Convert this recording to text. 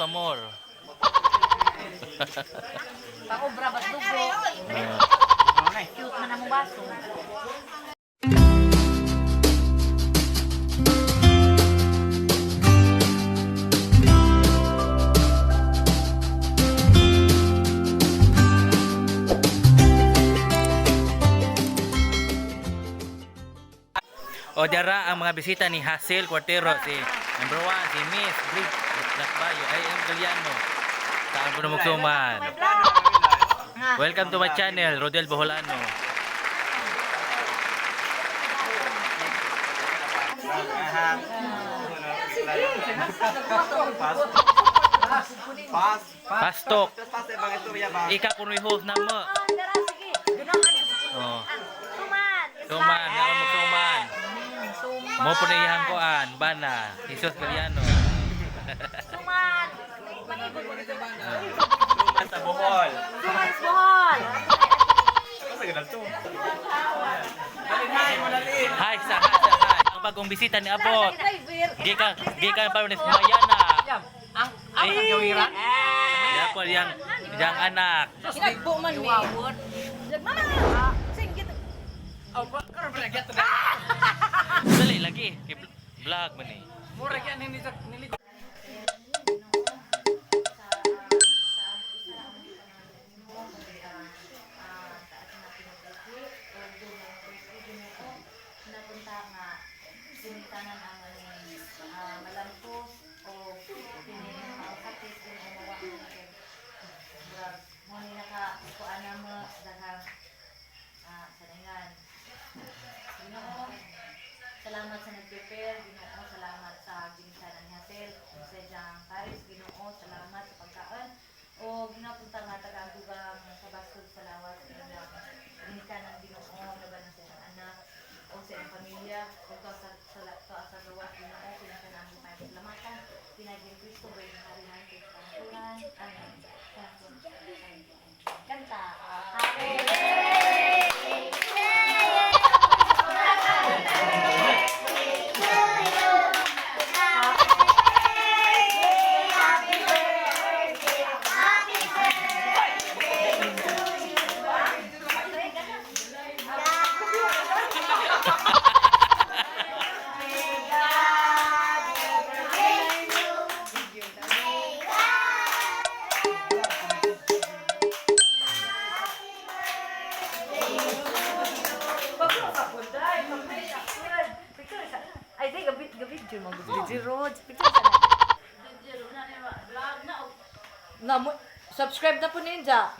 pa more. Paobra ba't dugo? Ah. Cute man ang baso. O dara ang mga bisita ni Hazel Cuartero, si number 1, si Miss Brig Lakbayo, ay ang Galiano. Saan ko na magsuman. Welcome to my channel, Rodel Boholano. Pastok. Ika kuno'y host na mo. Dara, sige. Ganahan. Oh. Suman. Suman, ako magsuman. Suman. Mo po na iyang kuan, bana, Jesus Galiano. Suman. Maibot mo dito. Sa Bohol. Suman is Bohol. Hi sa hi sa hi. Ang bagong bisita ni Abot. Driver. Gikan gikan pa ni Mayana. Ang ang gawiran. Dapat yang yang anak. Hinagbo man mi. Mama. Sige. Oh, karon pa gyud. Dali lagi kay vlog man eh. Mura gyud nini nili. Napunta nga ginitanan ang malampos o kini sakit din ang mawa ang murag mo ni naka kuan na mo daghang saningan. Ginoo, salamat sa nag-prepare. Ginoo, salamat sa ginitanan ni Hazel sa iyang Paris. Ginoo, salamat sa pagkaon o ginapunta nga taga-dugang kabasod sa lawas inyong ginikanan. Ginoo, laban sa iyang anak o sa iyang pamilya o to sa gawas. Ginoo, kinatanan mo kayo salamatan pinaging Kristo ba yung harihan sa kanturan. Amen. Kanta. Happy. Ay, di, gabi, gabi, mo, gabi, Rod, picture sa na. Na, mo, subscribe na po ninja.